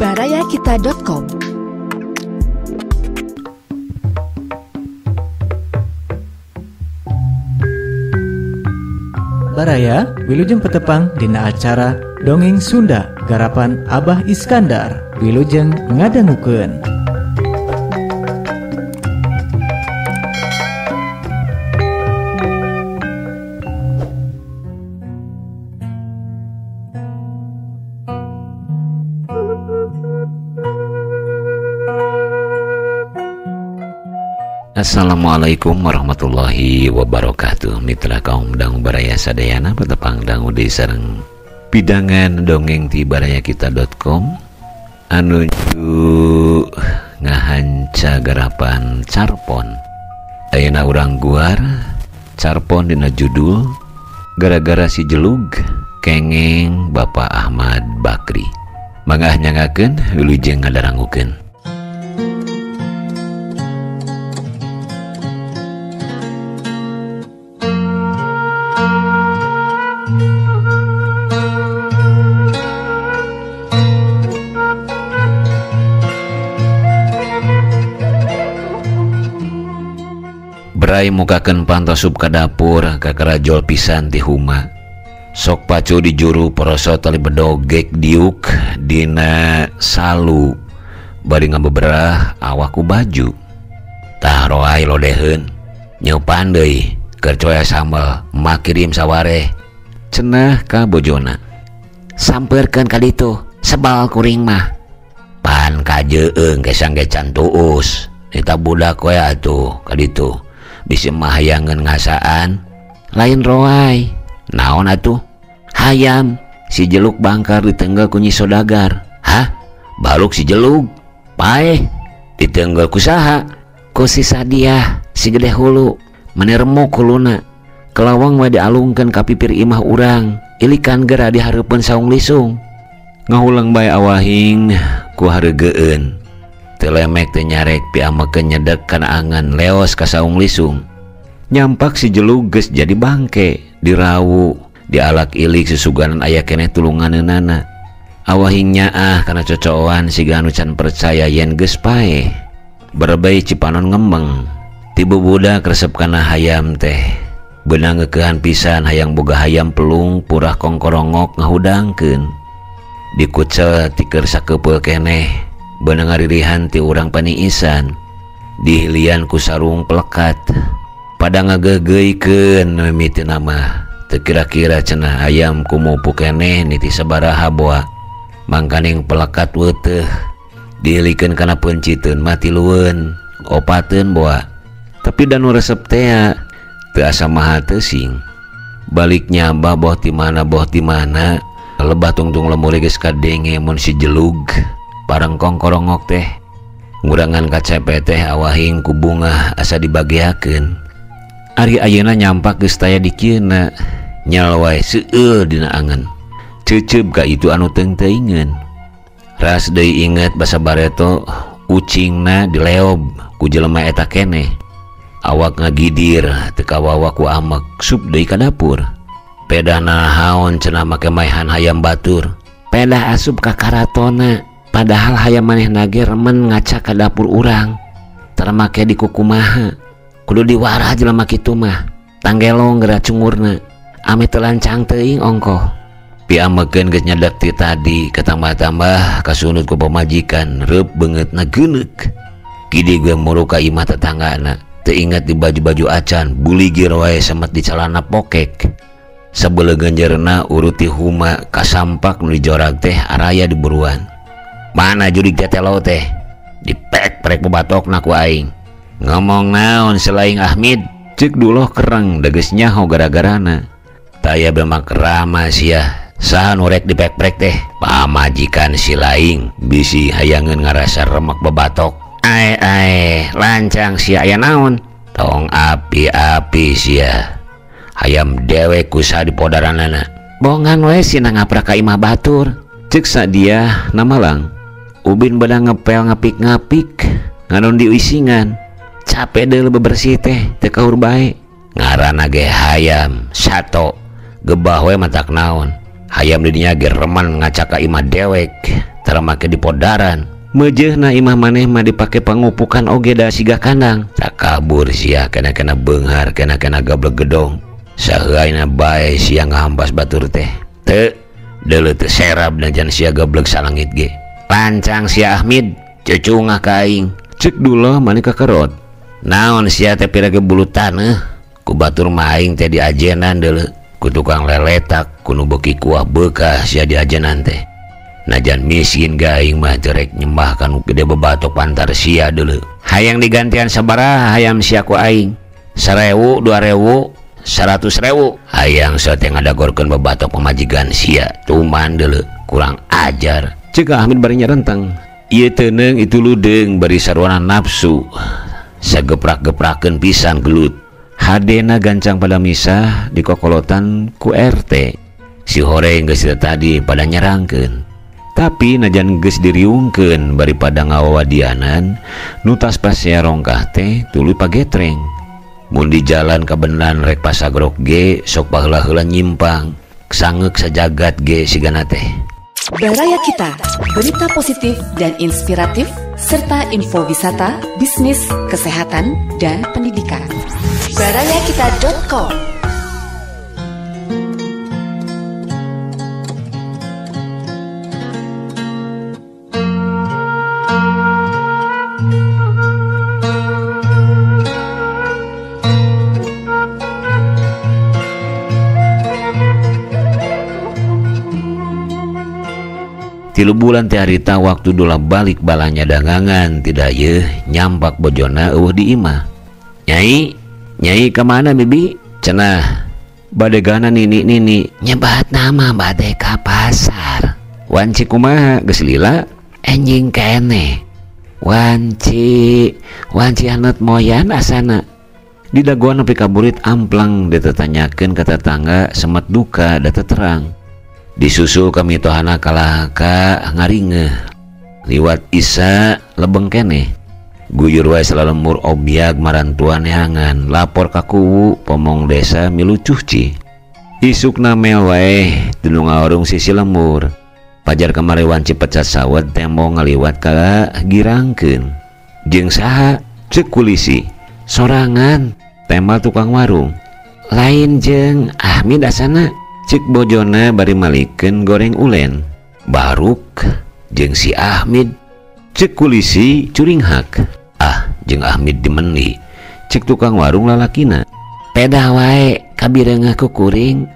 Barayakita.com. Baraya wilujeng petepang dina acara Dongeng Sunda garapan Abah Iskandar wilujeng ngadangukeun. Assalamualaikum warahmatullahi wabarakatuh. Mitra kaum dangu baraya sadayana petepang dangu di sareng pidangan dongeng ti barayakita.com anu ngahanca garapan carpon. Ayeuna urang guar carpon dina judul Gara-gara si Jelug Kengeng Bapak Ahmad Bakri. Mangga nyangakeun wilujeng ngadarangukeun. Berai mukakeun panto sup ka dapur kakarajol pisan ti huma. Sok pacu di juru porosot tali bedogek diuk dina salu bari ngabeberah awak ku baju. Tah roai lodeheun nyeupan deui keur coya sambel makirim sawareh cenah ka bojona. Sampeurkeun ka ditu sebal kuring mah. Pan kajeung gesang ge can tuus. Eta budak we atuh ka ditu. Bisi mah hayangeun ngasaan lain roai naon atuh hayam si Jeluk bangkar ditenggel ku Nyi Sodagar. Hah, baluk si Jeluk paeh ditenggel ku saha? Ku si Sadiah si gede hulu meni remuk huluna kelawang we dialungkeun ka pipir imah urang ilikan gera di hareupeun saung lisung. Ngahulang bae awahing ku hareugeun telemek teu nyarek piamekeun nyedek kana angan leos ka saung lisung. Nyampak si Jelug geus jadi bangke dirawu dialak ilik susuganan aya keneh tulunganeunana. Awahing nyaah kana cocoan siga anu can percaya yen geus paeh. Berebei cipanon ngembeng ti bubudak resep kana hayam teh. Beunang ngeukehan pisan hayang boga hayam pelung purah kongkorongok ngahudangkeun. Dikucel ti keur sakepeul keneh. Beunang ngaririhan ti urang paniisan dihilian ku sarung pelekat pada ngageugeuykeun mimiti nama teu kira-kira cenah ayam kumupu keneh niti sabaraha boa mangkaning pelekat weuteuh dihilikeun kana peunciteun mah tilueun opateun boa tapi da nu resep tea teu asa maha teu sing balik nyaba boh ti mana boh ti mana lebah tungtung lemuri geus kadenge mun si Jelug bareng kongkorongok teh ngurangan kacepe teh awahing ku bungah asa dibageakeun. Ari ayeuna nyampak geus taya dikieuna nyal wae seueul dina angen ceuceub ka itu anu teung-teuingeun. Ras deui inget basa bareto ucingna dileob ku jelema eta keneh. Awak ngagidir teu kawawa ku amek sup deui ka dapur. Pedana haon cenah make maehan hayam batur pedah asup ka karatona. Padahal hayam manehna ge remen ngaca ka dapur urang. Tara make dikukumaha. Kudu diwarah jelema kitu mah. Tanggelong geura cungurna. Ame teu lancang teuing ongkoh. Piamekeun geus nyedek ti tadi katambah-tambah kasunut ku pamajikan reup beungeutna geuneuk. Kidi gue muru ka imah tetanggana. Teu inget di baju-baju acan buligir wae semet di calana pokek. Sabeuleungeun jerena uruti huma kasampak nu dijorag teh araya di buruan. Mana jurig tetelo teh dipek-prek bebatokna ku aing. Ngomong naon selain Ahmid cek duloh kereng deges nyaho gara-garana. Taya bemak ramah sia saha nu rek dipek-prek teh pamajikan si laing bisi hayangeun ngarasa remek bebatok. Ae ae lancang sia aya naon tong api-api sia hayam dewek kusaha dipodaranana. Bongan we sina ngaprak ka imah batur cek Sadiah namalang. Ubin bedang ngepel ngapik-ngapik nganon diuisingan capek deui bebersih teh teu kaur bae ngaranna ge hayam sato gebah we matak naon hayam di dinya ge remen ngaca ka imah dewek. Tara make di podaran. Meujeuhna imah maneh mah dipake pangupukan oge da siga kandang. Takabur sia kena-kena beunghar, kena-kena gablek gedong. Saheulaina bae sia ngahampas batur teh. Teu deuleu teu serab najan sia gablek salangit ge. Lancang sia Ahmid, cucungah ka aing. Cek Dullah maneh kakerot. Naon sia teh pira ge bulu taneuh. Ku batur mah aing teh diajenan deuleu. Ku tukang leletak, ku nu beuki kuah beukah sia diajenan teh. Najan miskin ga aing mah teu rek nyembah ka nu gede bebatok pantar sia deuleu. Hayang digantian sabaraha hayam sia ku aing? 1000, 2000, 100.000. Hayang sia teh ngadagorkeun bebatok pamajikan sia. Tuman deuleu, kurang ajar. Cek Ahmid bari nyarenteng. Ieu teuneung itu ludeung bari sarwana nafsu. Sageprak-geprakeun pisan gelut. Hadena gancang pada misah dikokolotan ku RT. Si horeng geus tadi pada nyerangkeun. Tapi najan geus diriungkeun bari pada ngawawadianan nu tas pasea rongkah teh tuluy pagetreng. Mun di jalan kabenan rek pasagrok ge sok baheula-heula nyimpang. Sangeuk sajagat ge sigana teh. Baraya Kita, berita positif dan inspiratif serta info wisata, bisnis, kesehatan, dan pendidikan. Barayakita.com. Tilu bulan teh harita waktu Dullah balik balanya dagangan tidak yeuh nyampak bojona eueuh di imah. Nyai, nyai kemana bibi? Cenah badegana nini-nini nyebat nama bade ka pasar. Wanci kumaha geus lila? Enjing keneh. Wanci, wanci haneut moyan asana. Di dagoan nepi ka burit amplang ditetanyakeun ka tetangga semet duka da terang. Disusul kami tohana kalah ka ngaringeuh liwat isa lebeng keneh. Guyur wae salalemur obyag marantuan neangan lapor ka kuwu pomong desa milu cuci. Isukna mel wae teu ngawarung sisi lembur. Pajar kamari wanci pecat sawet tembong ngaliwat kala girangkeun. Jeung saha? Ceuk kulisi. Sorangan temal tukang warung. Lain jeung Ahmid asana. Cek bojona bari malikeun goreng ulen. Baruk jeung si Ahmid. Cek kulisi curinghak. Ah jeung Ahmid dimeni. Cek tukang warung lalakina. Pedah wae kabireungah ku kuring.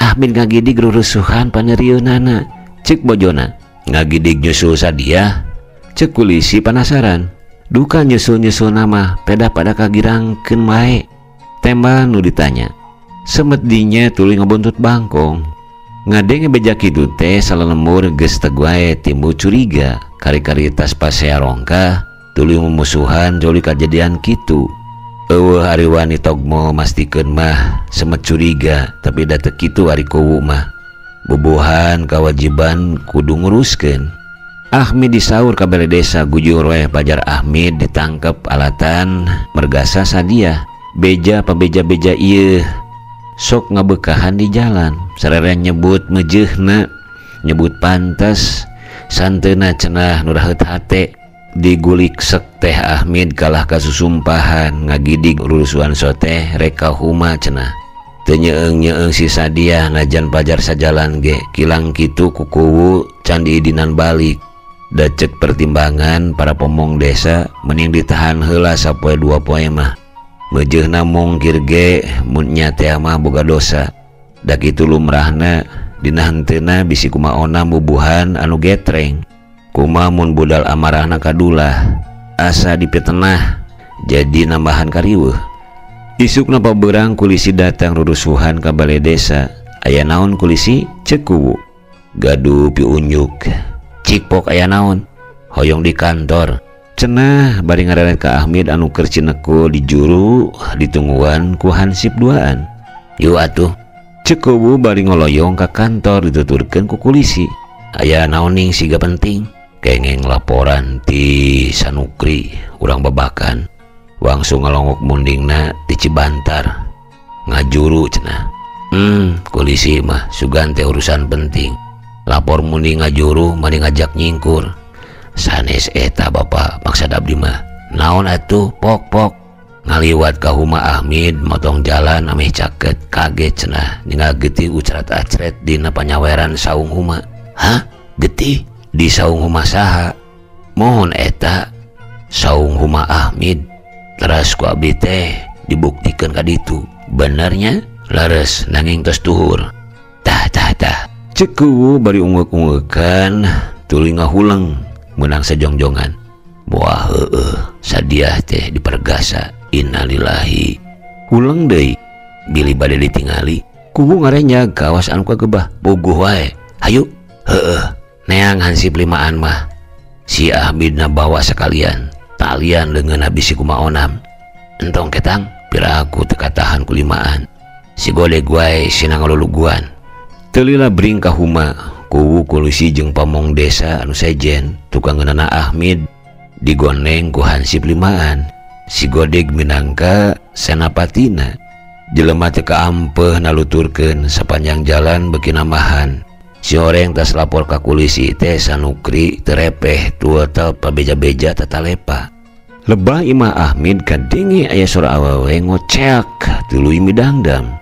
Ahmid ngagidig rurusuhan panerieunana. Cek bojona ngagidig nyusul sadia. Cek kulisi panasaran. Duka nyusul-nyusul nama pedah pada kagirangkeun wae. Tembal nu ditanya. Semet dinya tuluy ngabuntut bangkong. Ngadenge beja kitu teh salalembur geus teu wae timbul curiga. Kari-kari tas pasea rongkah tuluy mumusuhan joli kajadian kitu. Eueuh ari wani togmo mastikeun mah semet curiga tapi da teu kitu ari kuwu mah. Bubuhan kawajiban kudu nguruskeun. Ahmid disaur ka bale desa gujur wae pajar Ahmid ditangkep alatan mergasa sadia. Beja pabeja-beja ieu sok ngabekahan di jalan. Sarere nyebut meujeuhna, nyebut pantes, santeuna cenah nu raheut hate. Digulik sek teh Ahmid kalah kasusumpahan ngagidig rurusuhan soteh rek ka huma cenah. Teu nyeung-nyeung si Sadia najan pajar sajalan ge kilang kitu ku kuwu can diidinan balik. Da cek pertimbangan para pomong desa mending ditahan heula sapoe dua poe mah. Meujeuhna mungkir ge mun nya teh mah boga dosa. Da kitu lumrahna dina henteuna bisi kumaona bubuhan anu getreng. Kumaha mun budal amarahna kadulah asa dipitenah jadi nambahan kariweuh. Isukna paberang kulisi datang rurusuhan ka bale desa. Aya naon kulisi? Ceuk kuwu. Gaduh piunjuk. Cikpok aya naon? Hoyong di kantor. Cenah bari ngareret ka Ahmid anu keur cinekul di juru ditungguan ku hansip duaan. Yuk atuh. Ceuk kuwu bari ngoloyong ka kantor dituturkeun ku kulisi. Aya naoning siga penting. Kengeng laporan ti Sanukri urang babakan. Wangsu ngalongok mundingna ti Cibantar. Ngajuru cenah. Kulisi mah sugan teh urusan penting. Lapor muni ngajuru mani ngajak nyingkur. Sanes eta bapak maksad abdi mah. Naon atuh pok-pok. Ngaliwat ka huma Ahmid motong jalan ameh caket kaget cenah ningal getih ucrat-acret dina panyaweran saung huma. Hah? Getih di saung huma saha? Mohon eta saung huma Ahmid. Teras ku abdi teh dibuktikan ka ditu. Benernya leres nanging tos tuhur. Tah tah tah. Cek kuwu bari ungeuk-ungeukan tuluy ngahuleng meunang sajongjongan. Buah heueuh sadiah teh dipergasa. Innalillahi. Huleng deui bilih bade ditingali. Kuwu ngarenyag kawas anu kagebah puguh wae. Hayu heueuh neang hansip limaan mah. Si Ahmidna bawa sekalian talian leungeun habis si kumaonam. Entong ketang piraku teu katahan ku limaan. Si godeg wae sina ngaluluguan. Teu lila bring ka huma kuwu kulisi jeung pamong desa anu sejen tukang ngeunana Ahmid digoneng ku hansip limaan. Si godeg minangka senapatina. Jelema teu kaampeuh naluturkeun sapanjang jalan beuki nambahan. Si horeng tas lapor ka kulisi teh sanukri terepeh tuatal pabeja-beja tatalepa. Lebah imah Ahmid kadenge aya sora awewe ngoceak tuluy midangdam.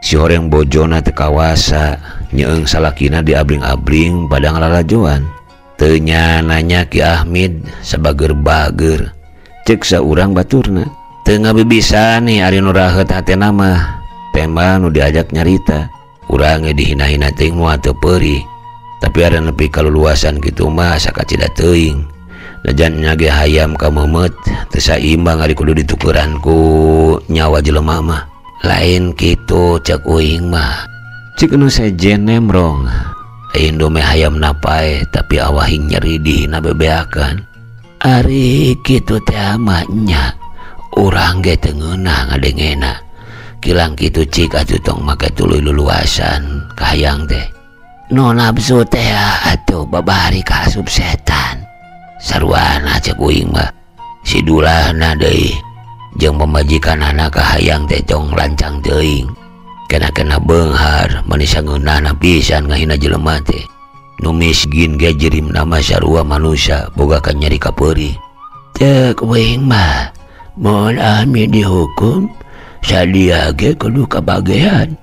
Si horeng bojona teu kawasa nyeung salakina diabring-abring pada ngalalajoan. Teu nyananya Ki Ahmid sabager-bager. Cek saurang baturna. Teu ngabibisa nih ari nu raheut hatena mah. Tema nu diajak nyarita. Urang ge dihina-hina teuing moal teu peurih. Tapi ada nepi kaluluasan kitu mah sakacida teuing. Najan nya ge hayam ka meumeut teu saimbang ari kudu ditukeran ku nyawa jelema mah. Lain kitu cek uing mah. Cek nu sejen nemrong. Lain dome hayam napae tapi awahing nyeri dihina bebeakan. Ari kitu teh mah nya. Urang ge teu ngeunah ngadengena. Kilang kitu cik atuh tong make tuluy luluasan kahayang teh. Nu nafsu teh atuh babari kaasup setan. Sarwana cek uing mah. Si dulahna deui jeung pamajikanana kahayang teh tong lancang teuing. Kena-kena beunghar manis ngeunahna pisan ngahina jelema teh. Nu miskin ge jirimna mah sarua manusia boga ka nyeri kapeurih. Cek uing mah mun Ahmid dihukum sadia ge kudu kabagean.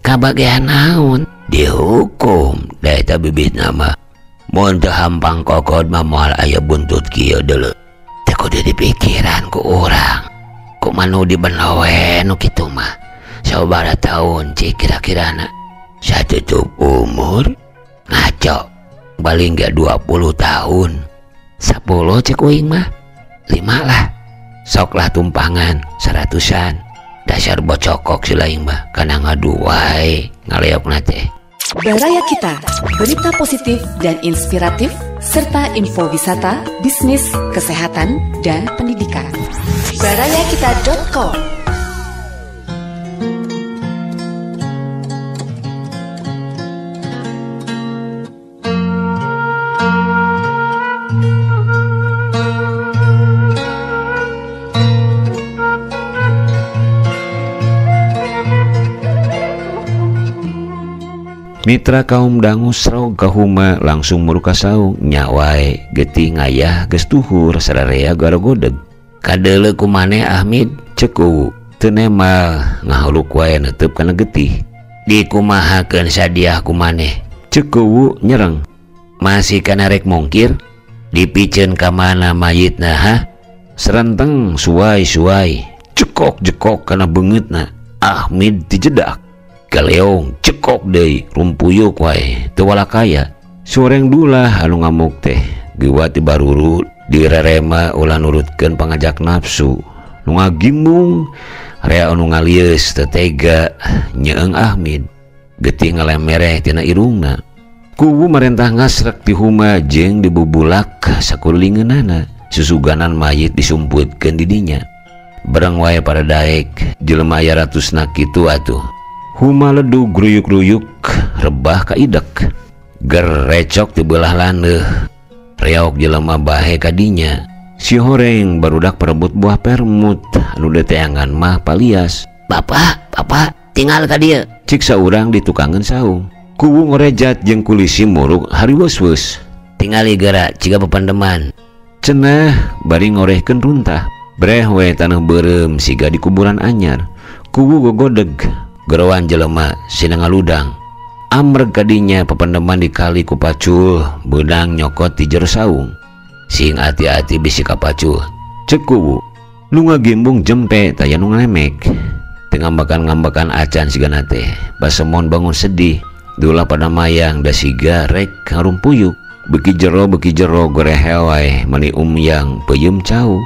Kabagean naon? Dihukum da eta bibitna mah. Mun teu hampang kokod mah moal aya buntut kieu deuleu. Teu kudu dipikiran ku urang. Kumaha nu dibener we nu kitu mah. Sabaraha taun cik kira-kirana? Satutup umur ngaco. Paling ge 20 tahun. 10 cek uing mah. 5 lah. Sok lah tumpangan 100-an. Dasar bocokok si lain mah kana ngadu wae ngaleokna teh. Baraya Kita, berita positif dan inspiratif serta info wisata, bisnis, kesehatan, dan pendidikan. Barayakita.com. Mitra kaum dangu srog ka huma langsung muruka saung nya wae getih ngayah geus tuhur sararea garogodeg. Kadeuleu ku maneh Ahmid cek kuwu teu nemal ngahuluk wae netep kana getih. Dikumahakeun sadiah ku maneh cek kuwu nyereng. Masih kana rek mungkir dipiceun ka mana mayitna ha? Serenteng suai-suai cekok-jekok kana beungeutna. Ahmid dijedak. Kaleong cekok deui rumpuyuk wae teu walakaya. Soreng dulah anu ngamuk teh geuwat dibaruru direrema ulah nurutkeun pangajak nafsu. Nu ngagimbung rea anu ngalieus teu tega nyeung Ahmid. Getih ngalemereh tina irungna. Kuwu marentah ngasrek ti huma jeung dibubulak sakulilingeunana. Susuganan mayit disumputkeun di dinya. Bareng wae para daek jelema aya ratusna kitu atuh. Huma ledug ruyuk-ruyuk rebah ka idek. Ger recok ti beulah landeuh. Reok jelema bahe ka dinya. Si horeng barudak perebut buah permut anu deteangan mah palias. Bapak, bapak, tinggal ka dieu. Cik saurang ditukangeun saung. Kuwu ngorejat jeung kulisi muruk hariweus-weus. Tingali geura ciga pepandeman. Cenah bari ngorehkeun runtah. Breh we taneuh beureum siga di kuburan anyar. Kuwu gogodeg gerowan jelema sina ngaludang. Amreg kadinya pepandeman dikali ku pacul beunang nyokot di jero saung. Sing ati-ati bisi kapacul. Cek kuwu. Nu ngagembung jempe taya nu ngalemek. Teu ngambekan-ngambekan acan sigana teh. Basemon bangun sedih. Dulah pada mayang da siga rek ngarumpuyuk. Beki jero gorehel wae meni umyang peuyeum cau.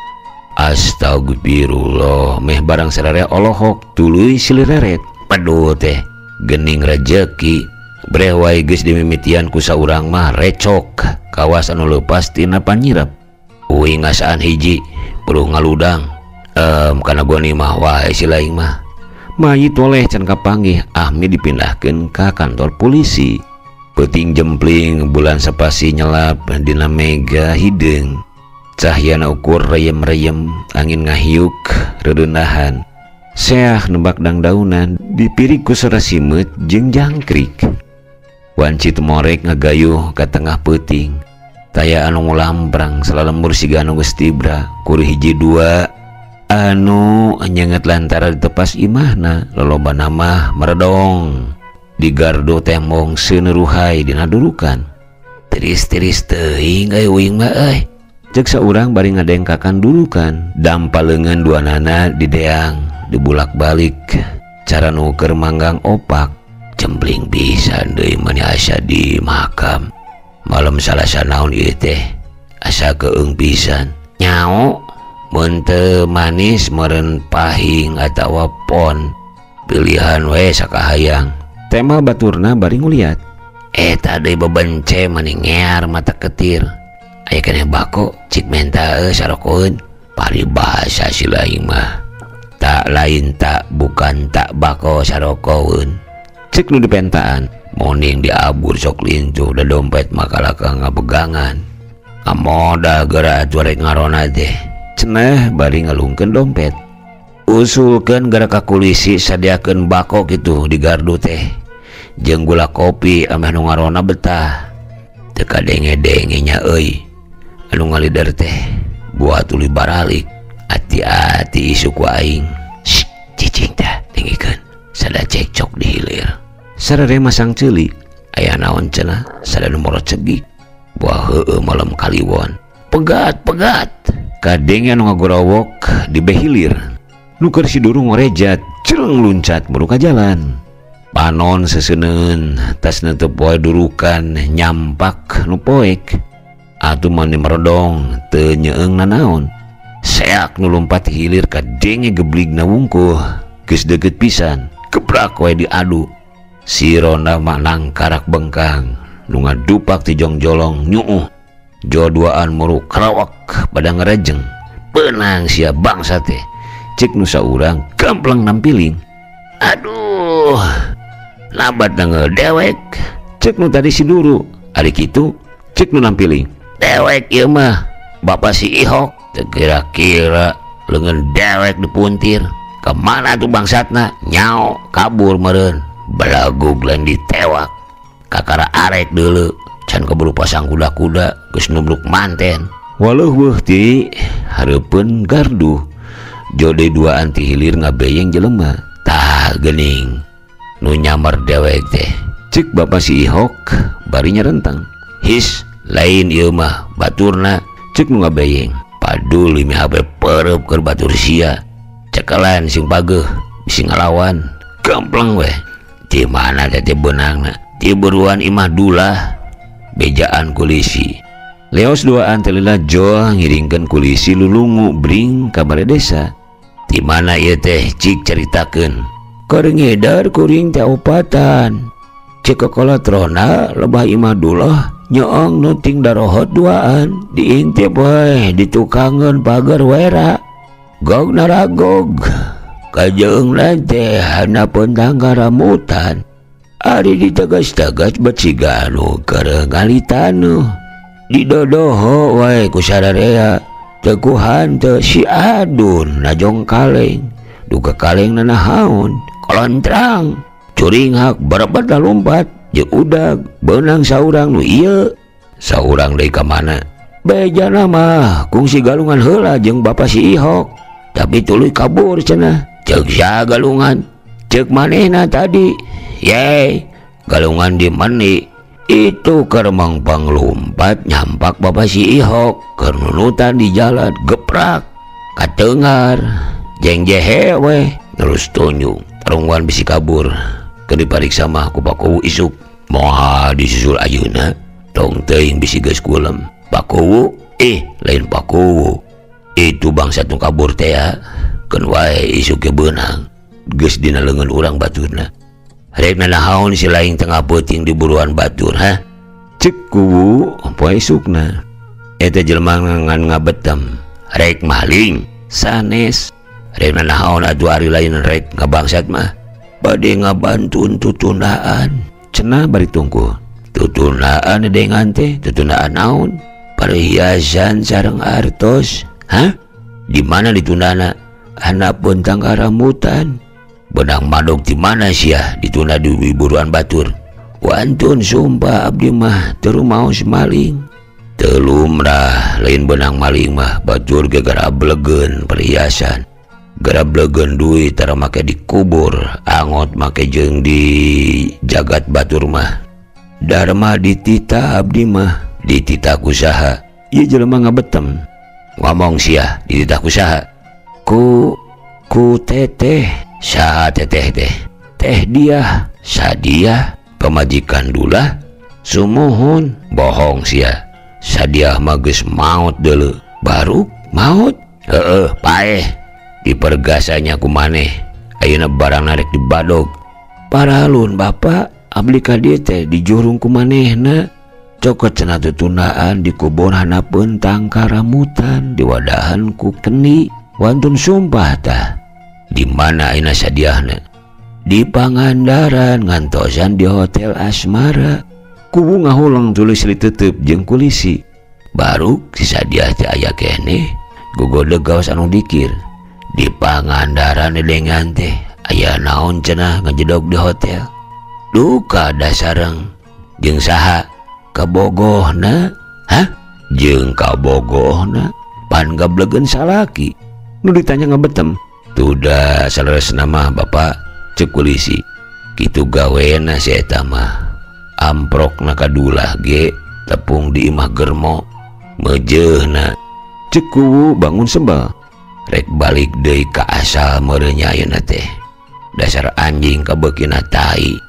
Astagfirullah, meh barang sararea olohok tuluy silireret. Paduh teh gening rejeki. Breh wae geus dimimitian ku saurang mah recok. Kawas anu leupas tina panyirep. Uing ngasaan hiji peluh ngaludang. Kana goni mah wae si laing mah. Mayit toleh can kapanggih Ahmi dipindahkeun ka kantor polisi. Peuting jempling bulan sapasi nyelap dina mega hideung. Cahyana ukur reyem-reyem angin ngahiuk reuneunahan. Seah nebak dangdaunan dipirik ku sora simeut jeung jangkrik. Wanci temorek ngagayuh ka tengah peuting. Taya anu ngulamprang salalembur siga anu geus tibra. Kuri hiji dua anu nyenget lantara ditepas imahna loloba mah meredong di gardu tembong seuneruhai dina durukan. Tiris-tiris teuing euy uing mah euy. Cek saurang bari ngadengkakan durukan. Dampa leungeun duanana dideang dibulak-balik cara nu keur manggang opak. Jempling pisan deui mani asa di makam. Malam salasa naon ieu teh asa keung pisan. Nyao mun teu manis meureun pahing atawa pon. Pilihan we sakahayang. Tema baturna bari nguliat. Eta deui bebence mani ngear mata ketir. Aya keneh bako cik menta euy sarokoeun. Paribasa si laing mah. Tak lain tak bukan tak bako sarokoeun. Cek nu dipentaan. Moning diabur sok lintuh da dompet makalaka ngapegangan. Ngamoda geura atuh rek ngarona teh. Cenah bari ngalungkeun dompet. Usulkeun geura ka kulisi sadiakeun bako kitu di gardu teh. Jeung gula kopi ameh nu ngarona betah. Teu kadenge-denge nya euy. Anu ngalider teh buah tuluy baralik. Ati-ati isuk ku aing. Shh, cicing tah dengikeun. Sada cekcok di hilir. Sarare masang ceuli. Aya naon cenah sada nu moro cegik. Buah heueuh malam kaliwon. Pegat pegat. Kadenge anu ngagorowok di behilir. Nu keur si duru ngorejat, celeng luncat muru ka jalan. Panon seseuneun tas neunteup poe durukan nyampak nu poek. Atuh mani meredong teu nyeung nanaon. Seak nu lumpat hilir kadenge gebligna wungkuh. Geus deukeut pisan, gebrak we diadu. Si ronda mah nangkarak bengkang, nu ngadupak ti jongjolong nyuuh. Joduaan muru kerawak pada ngerejeng. Penang sia bangsa teh. Cek nu saurang gampleng nampiling. Aduh, labat nangel dewek. Cek nu tadi si duru. Ari kitu, cek nu nampiling. Dewek ieu mah, bapak si Ihok. Teu kira-kira leungeun dewek dipuntir. Kemana tuh bangsatna? Nyao kabur meureun. Belagug lain ditewak. Kakara arek deuleu. Can keburu pasang kuda-kuda geus nubruk manten. Waluh weuh ti hareupeun gardu. Jode duaan ti hilir ngabeyeng jelema. Tah geuning nu nyamar dewek teh. Cek bapak si Ihok bari nyarentang. His lain ieu mah baturna. Cek nu ngabeyeng. Paduli mi habe pereup keur batur sia. Cekelan sing pageuh bisi ngalawan. Gampleng we. Di mana teh beunangna? Di buruan imah dulah. Bejaan kulisi. Leos duaan telila jol ngiringkeun kulisi lulungu bring ka bale desa. Di mana ieu teh cik caritakeun. Keur ngedar kuring teh opatan. Cek kekolotrona lebah imah dulah nyeong nu ting darohot duaan diintip we ditukangeun pagar wera. Gog naragog. Kajeungna teh handapeun tangkaramutan. Ari ditegas-tegas beciga nu keur ngalitanu. Didodoho wae ku sararea. Teu ku hanteu si adun najong kaleng. Duka kaleng nanahaon kolontrang. Curinghak berebet lumpat. Jeung udag beunang saurang nu ieu. Saurang deui ka mana? Bejana mah kungsi galungan heula jeung bapa si Ihok. Tapi tuluy kabur cenah. Ceuk saha galungan? Ceuk manehna tadi. Ye, galungan di meni. Itu keur mangpang lumpat nyampak bapa si Ihok keur nunutan di jalan geprak katengar jeng jehe weh terus tunjung tarungguan bisi kabur keur dipariksa mah ku Pakuwu isuk moal disusul ayeuna tong teuing bisi geus kulem Pakuwu lain Pakuwu itu bangsa nu kabur teh ya keun wae isuk ge beunang geus dina leungeun urang baturna. Rek nanahaon si laing tengah peuting di buruan batur ha? Cek kuwu poe isukna. Eta jelema ngan ngabetem. Rek maling sanes. Rek nanahaon atuh ari lain rek ngabangsat mah. Bade ngabantun tutundaan. Cenah bari tungku. Tutundaan dengan teh, tutundaan naon? Perhiasan sareng artos. Hah? Di mana ditundana? Handapeun tangkaramutan. Benang madog di mana sia ditunda di buruan batur. Wantun sumpah abdi mah teu maos maling. Teu lumrah lain benang maling mah batur ge garablegeun perhiasan. Garablegeun duit tara make dikubur, angot make jeung di jagat batur mah. Dharma ditita abdi mah, ditita ku saha? Ieu jelema ngabetem. Ngomong sia ditita ku saha? Ku teteh. Saha teteh teh? Teh dia, Sadiah, pamajikan dulah, sumuhun, bohong sia. Sadiah mah geus maot deuleu, baru maot. Heeh, paeh. Dipergasanya ku maneh. Ayeuna barang narek dibadog. Paralun bapak, abdi ka dieu teh dijurung ku manehna. Cokot cenah tutundaan dikubur handapeun tangkaramutan, diwadahan ku keni. Wantun sumpah tah. Di mana ayeuna Sadiahna? Di Pangandaran ngantosan di Hotel Asmara. Kuwu ngahuleng tuluy siliteuteub jeung kulisi. Baru si Sadiah teh aya keneh, gogodeg gaos anu dikir. Di Pangandaran dedengan teh aya naon cenah ngajedog di hotel. Duka dasareng jeung saha? Kabogohna? Hah? Jeung kabogohna pan gablegeun salaki. Nu ditanya ngabetem. Tuda saleresna mah bapak cek kulisi. Kitu gawena si eta mah. Amprokna kadulah ge tepung di imah germo meujeuhna. Cek kuwu bangun sebel. Rek balik deui ka asal meureun ayeuna teh. Dasar anjing kabeukina tai.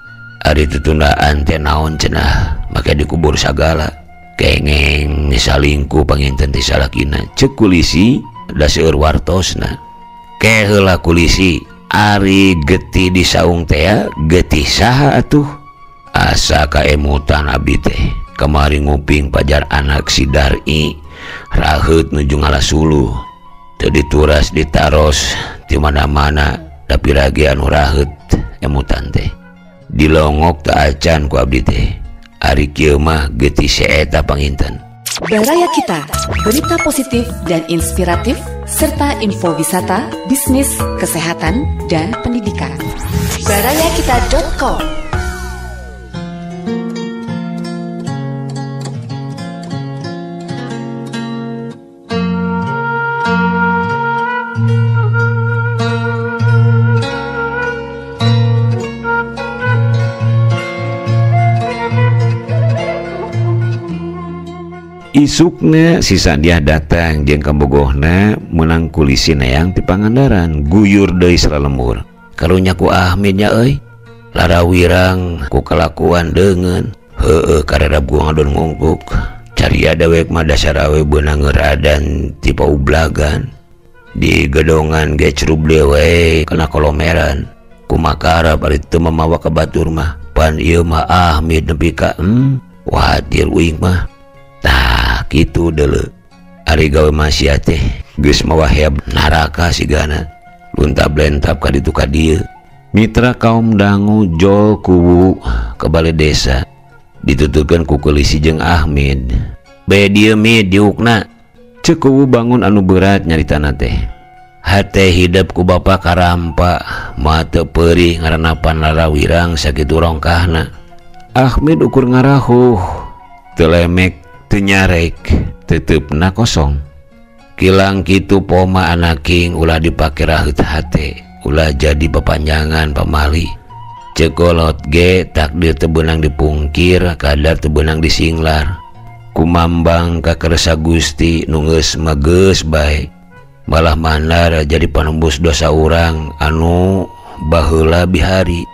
Ari tutundaan teh naon cenah make dikubur sagala. Kengeng salingkuh panginten teh salakina. Cek kulisi da seueur wartosna. Ke heula kulisi ari getih di saung teh getih saha atuh asa kaemutan abdi teh kamari nguping pajar anak si Dar'i raheut nuju ngalasuluh teu dituras ditaros di mana-mana tapi rage anu raheut emutan teh dilongok teu acan ku abdi teh ari kieu mah getih si eta panginten. Baraya Kita, berita positif dan inspiratif, serta info wisata, bisnis, kesehatan, dan pendidikan. Barayakita.com. Isukna si Sadiah datang jeung kabogohna meunang kulisi neang ti Pangandaran guyur deui salalembur. Karunya ku Ahmid nya euy. Larawirang ku kalakuan deungeun. Heueuh kararab gua ngadon ngungkuk. Caria dewek mah dasar awe beunang ngeradan ti paublagan. Di gedongan ge cerub dewe kana kolomeran. Kumakarab ari teu mamawa ka batur mah. Pan ieu mah Ahmid nepi ka watir uing mah. Tah kitu deuleu. Ari gawe maksiat teh geus mawa heb naraka sigana. Luntab-lentap ka ditu ka dieu. Mitra kaum dangu jol kuwu ke balai desa. Dituturkeun ku kulisi jeung Ahmid. Bae dieu mid diukna. Ceuk kuwu bangun anu berat nyaritana teh. Hate hidep ku bapa karampa, mata perih ngaranna pan larawirang sakitu rongkahna. Ahmid ukur ngarahuh teu lemek teu nyarek teuteup-na kosong. Kilang kitu poma anaking ulah dipake raheut hate, ulah jadi papanjangan pamali. Ceuk kolot ge takdir teu beunang dipungkir, kadar teu beunang disinglar. Kumambang ka kersa Gusti nu geus mah geus bae. Malah mandar jadi panembus dosa urang anu baheula bihari.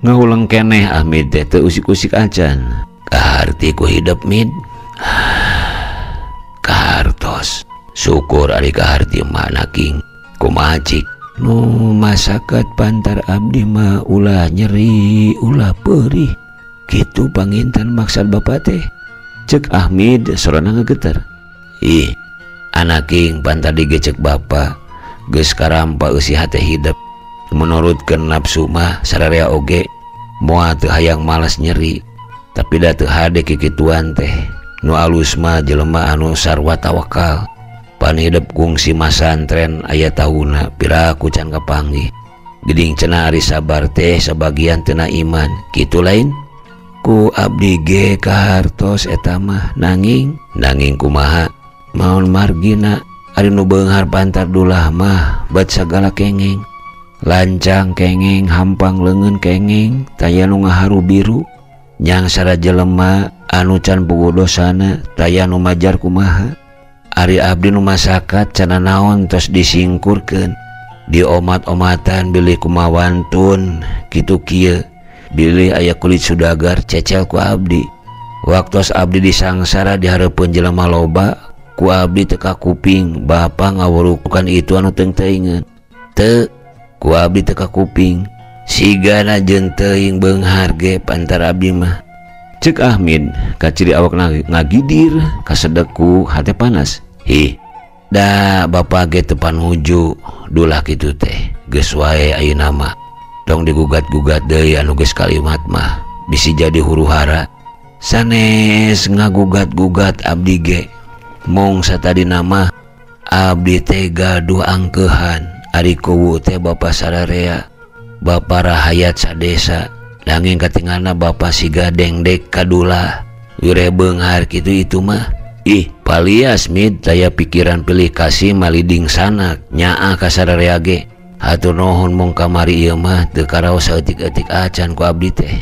Ngahuleng keneh Ahmid teh teu usik-usik acan. Kaharti ku hidep Mid. Kahartos. Syukur ari kaharti mah anaking. Kumaha cik? Nu masakat pantar abdi mah ulah nyeri ulah perih. Kitu pangintan maksad bapa teh. Cek Ahmid sorana ngegeter. Ih, anaking pantar digecek bapa geus karampa eusi hate hidep. Menurutkeun nafsu mah sararea oge moal teu hayang malas nyeri. Tapi da teu hade kikituan teh. Nu alus mah jelema anu sarwa tawakal. Pan hidep kungsi masantren aya tahuna piraku can kapanggih. Geuning cenah ari sabar teh sabagian tina iman. Kitu lain? Ku abdi ge kahartos eta mah nanging nanging kumaha maon margina ari nu beunghar pantar dulah mah bat sagala kengeng. Lancang kengeng, hampang leungeun kengeng, taya nu ngaharu biru. Nyang sara jelema anu can puguh dosana taya nu majar kumaha. Ari abdi nu masakat cana naon tos disingkurkeun. Diomat-omatan bilih kumawantun kitu kieu. Bilih aya kulit sudagar cecel ku abdi. Waktos abdi disangsara di hareupeun jelema loba, ku abdi teu kakuping bapa ngawurukan itu anu teung-teuingeun. Teu ku abdi teu kakuping. Sigana jeung teuing beunghar ge pantar abdi mah. Cek Ahmid kaciri awakna ngagidir kasedeku hate panas. Hi, da bapa ge teu panuju dulah kitu teh. Geus wae ayeuna mah. Tong digugat-gugat deui anu geus kalimat mah bisi jadi huru hara. Sanes ngagugat-gugat abdi ge. Mong satadina mah abdi teh gaduh angkeuhan. Ari kuwu teh bapa sararea, bapa rahayat sadesa. Nanging katinggalna bapa siga dengdek kadulah. Wire beunghar kitu itu mah. Ih, palias Mid taya pikiran pilih kasih maliding sanak nyaah ka sararea ge. Hatur nuhun mong kamari ieu mah teu karaos saeutik-eutik acan ku abdi teh.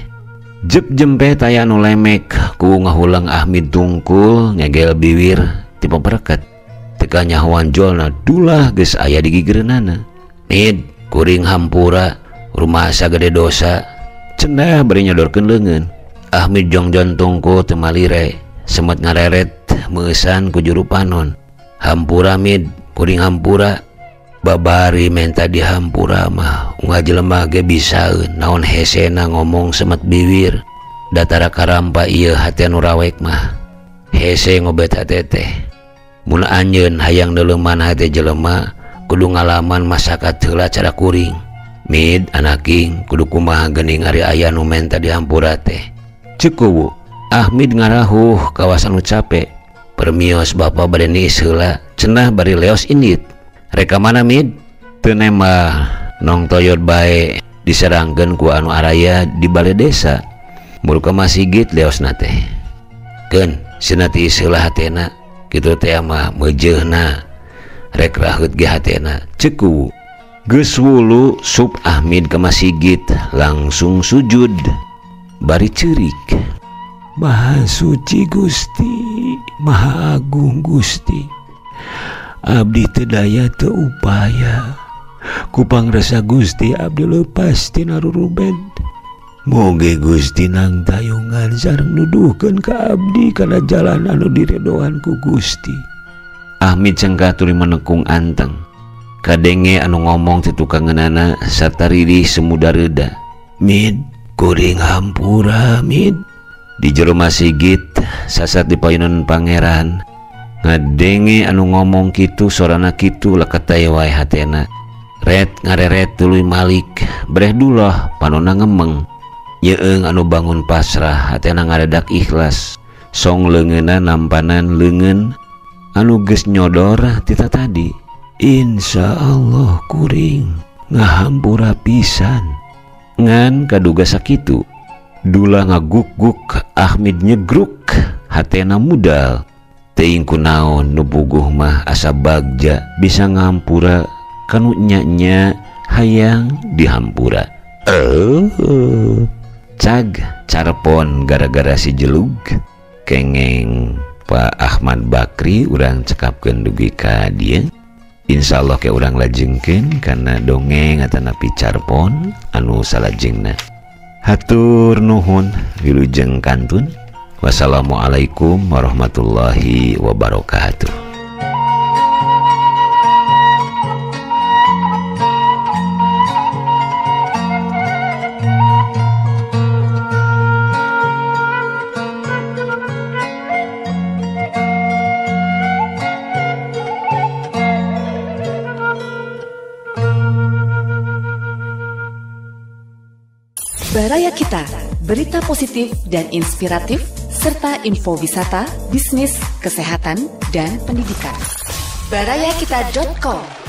Jep jempe taya nu lemek ku ngahulang Ahmid tungkul ngegel biwir ti papereket. Teu kanyahoan jolna dulah geus aya di gigireunana. Mid kuring hampura rumasa gede dosa. Cenah bari nyodorkeun leungeun. Ahmid jongjon tungkul teu malire, semet ngareret meusan ku juru panon. Hampura Mid, kuring hampura. Babari menta dihampura mah unggal jelema ge bisaeun naon hesena ngomong semet biwir. Datara karampa ieu hate nu rawek mah. Hese ngobet hate teh. Mun anjeun hayang neuleuman hate jelema kudu ngalaman masakat heula cara kuring. Mid anaking kudu kumaha geuning ari aya nu menta dihampura teh. Ceuk kuwu. Ahmid ngarahuh kawasan nu cape. Permios bapa bade niis heula cenah bari leos indit. Reka mana Mid? Teu nembah nong toyot bae diserangkeun ku anu araya di bale desa. Murka masigit leosna teh. Keun cenah tiis heula hatena kitu teh mah meujeuhna. Rek raheut ge hatena. Ceuk kuwu. Geus wulu sup Ahmid ka masigit langsung sujud bari ceurik. Maha suci Gusti, Maha Agung Gusti. Abdi teu daya teu upaya. Ku pangrasa Gusti abdi leupas tina rurubed. Moge Gusti nang tayungan sareng nuduhkeun ka abdi kana jalan anu diredoan ku Gusti. Ahmid cengkah tuluy menekung anteng. Kadenge anu ngomong ti tukangeunana sarta ririh semuda reuda. Mid, kuring hampura Mid. Di jero masigit sasat di payunan pangeran. Ngadenge anu ngomong kitu sorana kitu leketay wae hatena. Ret ngareret tuluy malik breh dulah panona ngemeng. Yeung anu bangun pasrah hatena ngaredak ikhlas. Song leungeunna nampanan leungeun anu geus nyodor tita tadi. Insya Allah kuring ngahampura pisan. Ngan kaduga sakitu. Dula ngaguk-guk Ahmid nyegruk hatena mudal. Teuing kunaon nu puguh mah asa bagja bisa ngampura kanu nya-nya hayang dihampura. Cag carpon gara-gara si jelug kengeng Pak Ahmad Bakri urang cekapkeun dugi ka dieu. Insyaallah ke urang lajengkeun kana dongeng atanapi carpon anu salajengna. Hatur nuhun, wilujeng kantun. Wassalamualaikum warahmatullahi wabarakatuh. Baraya Kita, berita positif dan inspiratif, serta info wisata, bisnis, kesehatan, dan pendidikan. Barayakita.com.